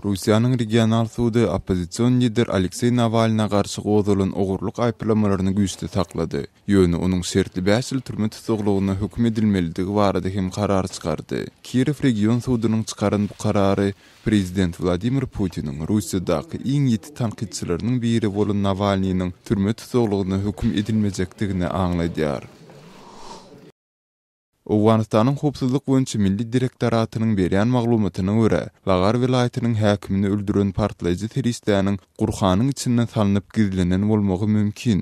Russiýanyň regional sudy oppozision lider Alekseý Nawalna garşy gozgalan ogurlyk aýyplamalaryny güýçde saklady, ýöne onuň şertli bäş ýyl türme tussaglygyna höküm edilmelidigi barada hem karar çykardy. Kirow region sudunyň çykaran bu karary prezident Wladimir Putiniň Russiýadaky iň ýiti tankytçylarynyň biri bolan Nawalnynyň türme tussaglygyna höküm edilmejekdigini aňladýar. Owganystanyň Howpsuzlyk boýunça milli direktoratynyň berýän maglumatyna görä, Lagar welaýatynyň häkimini öldüren partlaýjy serişdäniň Gurhanyň içinde salnyp gizlenen bolmagy mümkin.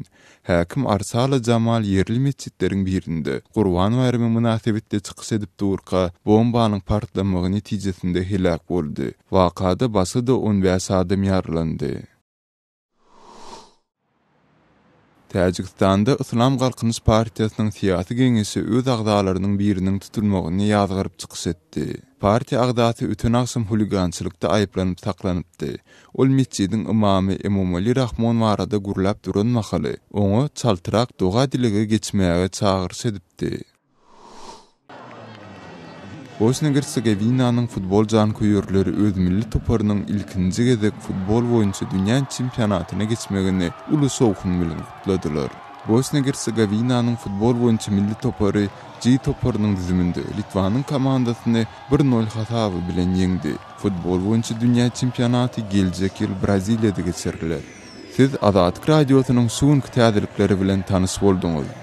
Häkim Arsala Jamal ýerli metjitleriň birinde Gurban baýramy mynasybetli çykyş edip durka, bombanyň partlamagy netijesinde heläk boldy. Wakada başga-da 15 adam ýaralandy. Täjigistanda Yslam Galkynyş partiýasynyň syýasy geňeşi öz agzalarynyň biriniň tutulmagyny ýazgaryp çykyş etdi. Partiýa agzasy öten agşam huligançylykda aýyplanyp saklanypdy. Ol metjidiň ymamy Emomali Rahmon barada gürläp duran mahaly, oňa çaltrak doga-dilege geçmäge çagyryş edipdi. Bosniýa-Gersegowinanyň futbol janköýerleri öz milli toparynyň ilkinji gezek futbol boýunça dünýä çempionatyna geçmegini uly şowhun bilen gutladylar. Bosniýa-Gersegowinanyň futbol boýunça milli topary G toparynyň düzüminde Litwanyň komandasyny bir nol hasaby bilen ýeňdi. Futbol boýunça dünýä çempionaty geljek ýyl Braziliýada geçiriler. Siz Azatlyk Radiosynyň şu günki täzelikleri bilen tanyş bolduňyz.